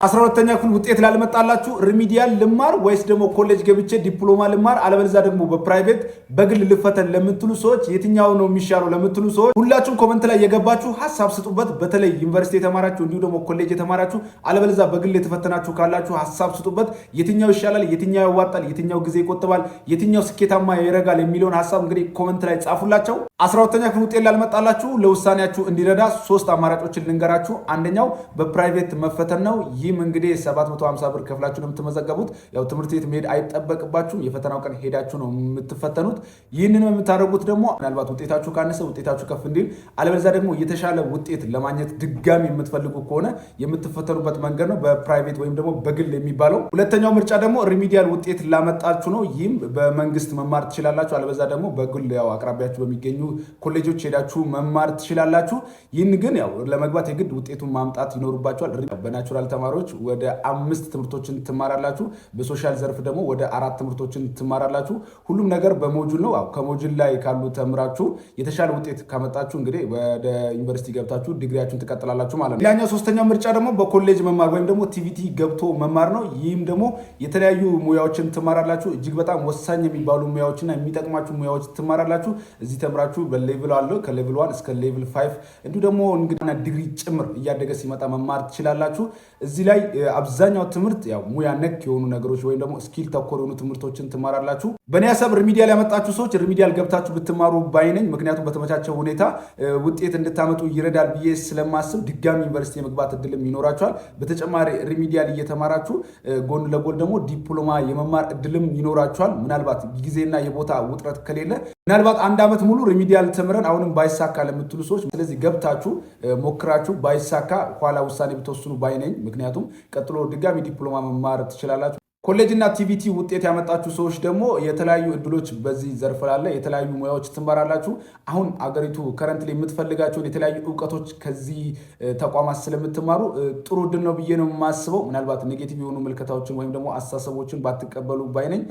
12ኛ ክፍል ውጤት ላልመጣላችሁ remedial ልማር ወይስ ደግሞ ኮሌጅ ገብቼ ዲፕሎማ ልማር፣ አለበለዚያ ደግሞ በ private በግል ልፈተን ለምትሉ ሰዎች፣ የትኛው ነው የሚሻለው ለምትሉ ሰዎች ሁላችሁም comment ላይ የገባችሁ ሀሳብ ስጡበት። በተለይ ዩኒቨርሲቲ የተማራችሁ፣ እንዲሁ ደግሞ ኮሌጅ የተማራችሁ፣ አለበለዚያ በግል የተፈተናችሁ ካላችሁ ሀሳብ ስጡበት። የትኛው ይሻላል፣ የትኛው ያዋጣል፣ የትኛው ጊዜ ይቆጥባል፣ የትኛው ስኬታማ ያደርጋል የሚለውን ሀሳብ እንግዲህ comment ላይ ጻፉላቸው። 12ኛ ክፍል ውጤት ላልመጣላችሁ ለውሳኔያችሁ እንዲረዳ ሶስት አማራጮችን ልንገራችሁ። አንደኛው በ private መፈተን ነው። ይህም እንግዲህ 750 ብር ከፍላችሁ ነው የምትመዘገቡት። ያው ትምህርት ቤት መሄድ አይጠበቅባችሁም። የፈተናው ቀን ሄዳችሁ ነው የምትፈተኑት። ይህንን የምታደርጉት ደግሞ ምናልባት ውጤታችሁ ካነሰ ውጤታችሁ ከፍ እንዲል፣ አለበለዚያ ደግሞ የተሻለ ውጤት ለማግኘት ድጋሚ የምትፈልጉ ከሆነ የምትፈተኑበት መንገድ ነው በ private ወይም ደግሞ በግል የሚባለው። ሁለተኛው ምርጫ ደግሞ remedial ውጤት ላመጣችሁ ነው። ይህም በመንግስት መማር ትችላላችሁ። አለበለዚያ ደግሞ በግል ያው አቅራቢያችሁ በሚገኙ ኮሌጆች ሄዳችሁ መማር ትችላላችሁ። ይህን ግን ያው ለመግባት የግድ ውጤቱን ማምጣት ይኖርባችኋል። በ natural ተማሪዎች ወደ አምስት ትምህርቶችን ትማራላችሁ። በ social ዘርፍ ደግሞ ወደ አራት ትምህርቶችን ትማራላችሁ። ሁሉም ነገር በ module ነው። ከ module ላይ ካሉ ተምራችሁ የተሻለ ውጤት ካመጣችሁ እንግዲህ ወደ ዩኒቨርሲቲ ገብታችሁ ዲግሪያችሁን ትቀጥላላችሁ ማለት ነው። ሌላኛው ሶስተኛው ምርጫ ደግሞ በኮሌጅ መማር ወይም ደግሞ TVET ገብቶ መማር ነው። ይህም ደግሞ የተለያዩ ሙያዎችን ትማራላችሁ። እጅግ በጣም ወሳኝ የሚባሉ ሙያዎችና የሚጠቅማችሁ ሙያዎች ትማራላችሁ። እዚህ ተምራችሁ በ level አለው፣ ከ level 1 እስከ level 5፣ እንዲሁ ደግሞ እንግዲህ ዲግሪ ጭምር እያደገ ሲመጣ መማር ትችላላችሁ። እዚህ ላይ አብዛኛው ትምህርት ያው ሙያ ነክ የሆኑ ነገሮች ወይም ደግሞ skill ተኮር የሆኑ ትምህርቶችን ትማራላችሁ። በእኔ ሀሳብ remedial ያመጣችሁ ሰዎች remedial ገብታችሁ ብትማሩ ባይ ነኝ። ምክንያቱም በተመቻቸው ሁኔታ ውጤት እንድታመጡ ይረዳል ብዬ ስለማስብ ድጋሚ ዩኒቨርሲቲ የመግባት እድልም ይኖራችኋል። በተጨማሪ remedial እየተማራችሁ ጎን ለጎን ደግሞ ዲፕሎማ የመማር እድልም ይኖራችኋል። ምናልባት ጊዜና የቦታ ውጥረት ከሌለ፣ ምናልባት አንድ ዓመት ሙሉ remedial ተምረን አሁንም ባይሳካ ለምትሉ ሰዎች፣ ስለዚህ ገብታችሁ ሞክራችሁ ባይሳካ ኋላ ውሳኔ ብትወስኑ ባይ ነኝ። ምክንያቱም ቀጥሎ ድጋሚ ዲፕሎማ መማር ትችላላችሁ። ኮሌጅ እና TVET ውጤት ያመጣችሁ ሰዎች ደግሞ የተለያዩ እድሎች በዚህ ዘርፍ ላለ የተለያዩ ሙያዎች ትማራላችሁ። አሁን አገሪቱ currently የምትፈልጋቸውን የተለያዩ እውቀቶች ከዚህ ተቋማት ስለምትማሩ ጥሩ እድል ነው ብዬ ነው የማስበው። ምናልባት negative የሆኑ ምልከታዎችን ወይም ደግሞ አስተሳሰቦችን ባትቀበሉ ባይ ነኝ።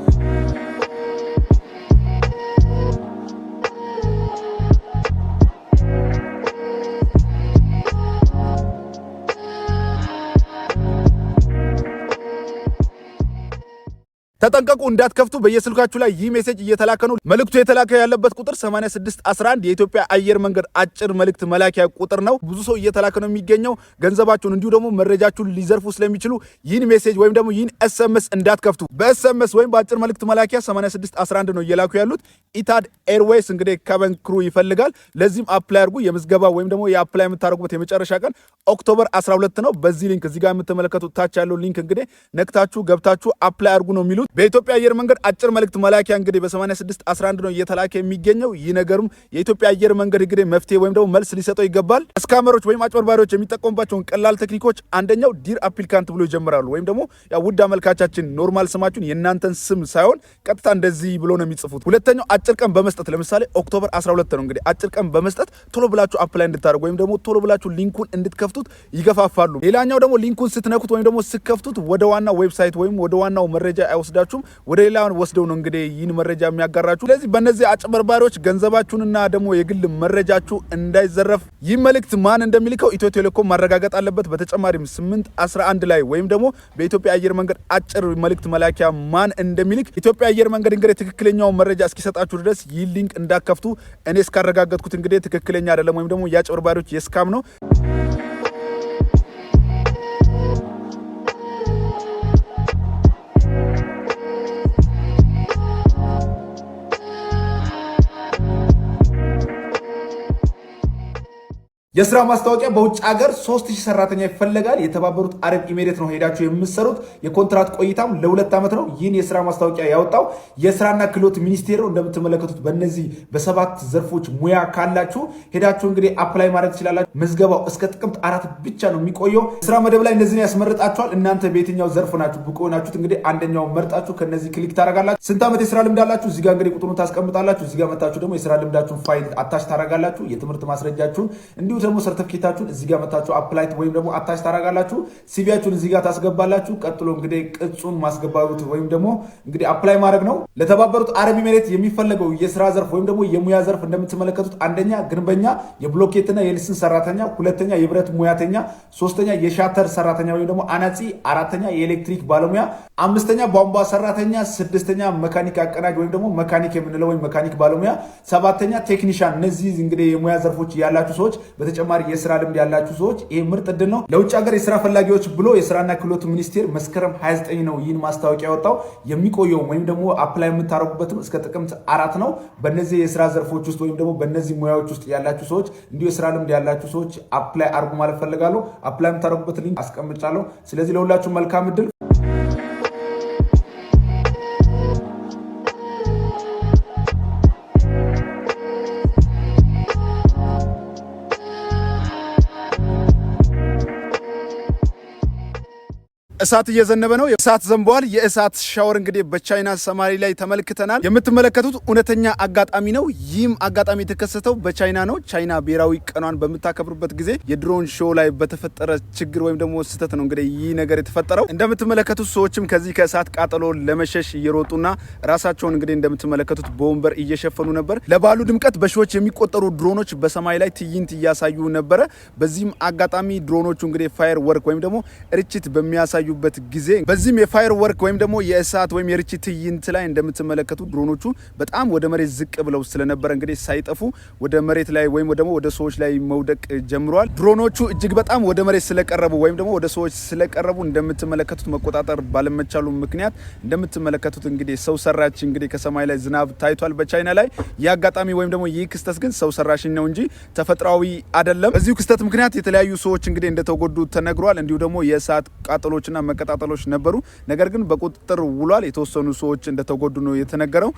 ተጠንቀቁ፣ እንዳትከፍቱ። በየስልካችሁ ላይ ይህ message እየተላከ ነው። መልእክቱ የተላከ ያለበት ቁጥር 8611 የኢትዮጵያ አየር መንገድ አጭር መልእክት መላኪያ ቁጥር ነው። ብዙ ሰው እየተላከ ነው የሚገኘው። ገንዘባችሁን እንዲሁ ደግሞ መረጃችሁን ሊዘርፉ ስለሚችሉ ይህን message ወይም ደግሞ ይህን SMS እንዳትከፍቱ። በ SMS ወይም በአጭር መልእክት መላኪያ 8611 ነው እየላኩ ያሉት። Etihad Airways እንግዲህ cabin crew ይፈልጋል። ለዚህም apply አድርጉ። የምዝገባ ወይም ደግሞ የ apply የምታደርጉበት የመጨረሻ ቀን October 12 ነው። በዚህ link፣ እዚህ ጋር የምትመለከቱት ታች ያለው link እንግዲህ ነክታችሁ ገብታችሁ apply አድርጉ ነው የሚሉት። በኢትዮጵያ አየር መንገድ አጭር መልእክት መላኪያ እንግዲህ በ8611 ነው እየተላከ የሚገኘው። ይህ ነገርም የኢትዮጵያ አየር መንገድ እንግዲህ መፍትሄ ወይም ደግሞ መልስ ሊሰጠው ይገባል። Scammer ኦች ወይም አጭበርባሪዎች የሚጠቀሙባቸውን ቀላል ቴክኒኮች አንደኛው "Dear applicant" ብሎ ይጀምራሉ። ወይም ደግሞ ያው "ውድ አመልካቻችን" normal ስማችሁን፣ የእናንተን ስም ሳይሆን ቀጥታ እንደዚህ ብሎ ነው የሚጽፉት። ሁለተኛው አጭር ቀን በመስጠት፣ ለምሳሌ October 12 ነው፣ እንግዲህ አጭር ቀን በመስጠት ቶሎ ብላችሁ apply እንድታደርጉ ወይም ደግሞ ቶሎ ብላችሁ link ኡን እንድትከፍቱት ይገፋፋሉ። ሌላኛው ደግሞ link ኡን ስትነኩት ወይም ደግሞ ስትከፍቱት ወደ ዋናው website ወይም ወደ ዋናው መረጃ አይወስዳችሁም፣ ወደ ሌላ ወስደው ነው እንግዲህ ይህን መረጃ የሚያጋራችሁ። ስለዚህ በእነዚህ አጭበርባሪዎች ገንዘባችሁንና ደግሞ የግል መረጃችሁ እንዳይዘረፍ ይህ መልእክት ማን እንደሚልከው ኢትዮ ቴሌኮም ማረጋገጥ አለበት። በተጨማሪም 811 ላይ ወይም ደግሞ በኢትዮጵያ አየር መንገድ አጭር መልእክት መላኪያ ማን እንደሚልክ ኢትዮጵያ አየር መንገድ እንግዲህ ትክክለኛውን መረጃ እስኪሰጣችሁ ድረስ ይህ link እንዳትከፍቱ። እኔ እስካረጋገጥኩት እንግዲህ ትክክለኛ አይደለም ወይም ደግሞ የአጭበርባሪዎች የ scam ነው። የስራ ማስታወቂያ፣ በውጭ ሀገር 3000 ሰራተኛ ይፈለጋል። የተባበሩት አረብ ኤሚሬት ነው ሄዳችሁ የምትሰሩት። የኮንትራት ቆይታም ለ2 ዓመት ነው። ይህን የስራ ማስታወቂያ ያወጣው የስራና ክህሎት ሚኒስቴር ነው። እንደምትመለከቱት በእነዚህ በሰባት ዘርፎች ሙያ ካላችሁ ሄዳችሁ እንግዲህ apply ማድረግ ትችላላችሁ። ምዝገባው እስከ ጥቅምት 4 ብቻ ነው የሚቆየው። ስራ መደብ ላይ እነዚህን ያስመርጣችኋል። እናንተ በየትኛው ዘርፍ ናችሁ ብቁ ናችሁት? እንግዲህ አንደኛው መርጣችሁ ከነዚህ click ታደርጋላችሁ። ስንት ዓመት የስራ ልምድ አላችሁ? እዚጋ እንግዲህ ቁጥሩን ታስቀምጣላችሁ። እዚጋ መታችሁ ደግሞ የስራ ልምዳችሁን file attach ታደርጋላችሁ። የትምህርት ማስረጃችሁን እንዲሁ ደግሞ ሰርተፍኬታችሁን እዚህ ጋር መታችሁ apply ወይም ደግሞ attach ታደርጋላችሁ። CV ያችሁን እዚህ ጋር ታስገባላችሁ። ቀጥሎ እንግዲህ ቅጹን ማስገባት ወይም ደግሞ እንግዲህ apply ማድረግ ነው። ለተባበሩት አረብ ኤሚሬት የሚፈለገው የስራ ዘርፍ ወይም ደግሞ የሙያ ዘርፍ እንደምትመለከቱት አንደኛ ግንበኛ፣ የብሎኬትና የልስን ሰራተኛ፣ ሁለተኛ የብረት ሙያተኛ፣ ሶስተኛ የ shutter ሰራተኛ ወይም ደግሞ አናጺ፣ አራተኛ የኤሌክትሪክ ባለሙያ፣ አምስተኛ ቧንቧ ሰራተኛ፣ ስድስተኛ መካኒክ አቀናጅ ወይም ደግሞ መካኒክ የምንለው ወይም መካኒክ ባለሙያ፣ ሰባተኛ ቴክኒሻን። እነዚህ እንግዲህ የሙያ ዘርፎች ያላችሁ ሰዎች፣ በተጨማሪ የስራ ልምድ ያላችሁ ሰዎች ይህ ምርጥ እድል ነው። ለውጭ ሀገር የስራ ፈላጊዎች ብሎ የስራና ክህሎት ሚኒስቴር መስከረም 29 ነው ይህን ማስታወቂያ ያወጣው። የሚቆየውም ወይም ደግሞ apply የምታደርጉበትም እስከ ጥቅምት 4 ነው። በእነዚህ የስራ ዘርፎች ውስጥ ወይም ደግሞ በእነዚህ ሙያዎች ውስጥ ያላችሁ ሰዎች፣ እንዲሁ የስራ ልምድ ያላችሁ ሰዎች apply አርጉ ማለት ፈልጋለሁ። Apply የምታደርጉበት link አስቀምጫለሁ። ስለዚህ ለሁላችሁ መልካም እድል። እሳት እየዘነበ ነው። እሳት ዘንበዋል። የእሳት ሻወር እንግዲህ በቻይና ሰማይ ላይ ተመልክተናል። የምትመለከቱት እውነተኛ አጋጣሚ ነው። ይህም አጋጣሚ የተከሰተው በቻይና ነው። ቻይና ብሔራዊ ቀኗን በምታከብሩበት ጊዜ የ drone show ላይ በተፈጠረ ችግር ወይም ደግሞ ስህተት ነው እንግዲህ ይህ ነገር የተፈጠረው። እንደምትመለከቱት ሰዎችም ከዚህ ከእሳት ቃጠሎ ለመሸሽ እየሮጡና ራሳቸውን እንግዲህ እንደምትመለከቱት በወንበር እየሸፈኑ ነበር። ለበዓሉ ድምቀት በሺዎች የሚቆጠሩ ድሮኖች በሰማይ ላይ ትዕይንት እያሳዩ ነበረ። በዚህም አጋጣሚ ድሮኖቹ እንግዲህ firework ወይም ደግሞ ርችት በሚያሳዩበት ጊዜ፣ በዚህም የ firework ወይም ደግሞ የእሳት ወይም የርችት ትዕይንት ላይ እንደምትመለከቱ ድሮኖቹ በጣም ወደ መሬት ዝቅ ብለው ስለነበረ እንግዲህ ሳይጠፉ ወደ መሬት ላይ ወይም ደግሞ ወደ ሰዎች ላይ መውደቅ ጀምረዋል። ድሮኖቹ እጅግ በጣም ወደ መሬት ስለቀረቡ ወይም ደግሞ ወደ ሰዎች ስለቀረቡ እንደምትመለከቱት መቆጣጠር ባለመቻሉ ምክንያት እንደምትመለከቱት እንግዲህ ሰው ሰራሽ እንግዲህ ከሰማይ ላይ ዝናብ ታይቷል በቻይና ላይ። ይህ አጋጣሚ ወይም ደግሞ ይህ ክስተት ግን ሰው ሰራሽ ነው እንጂ ተፈጥሯዊ አይደለም። በዚሁ ክስተት ምክንያት የተለያዩ ሰዎች እንግዲህ እንደተጎዱ ተነግሯል። እንዲሁ ደግሞ የእሳት ቃጠሎችና መቀጣጠሎች ነበሩ። ነገር ግን በቁጥጥር ውሏል። የተወሰኑ ሰዎች እንደተጎዱ ነው የተነገረው።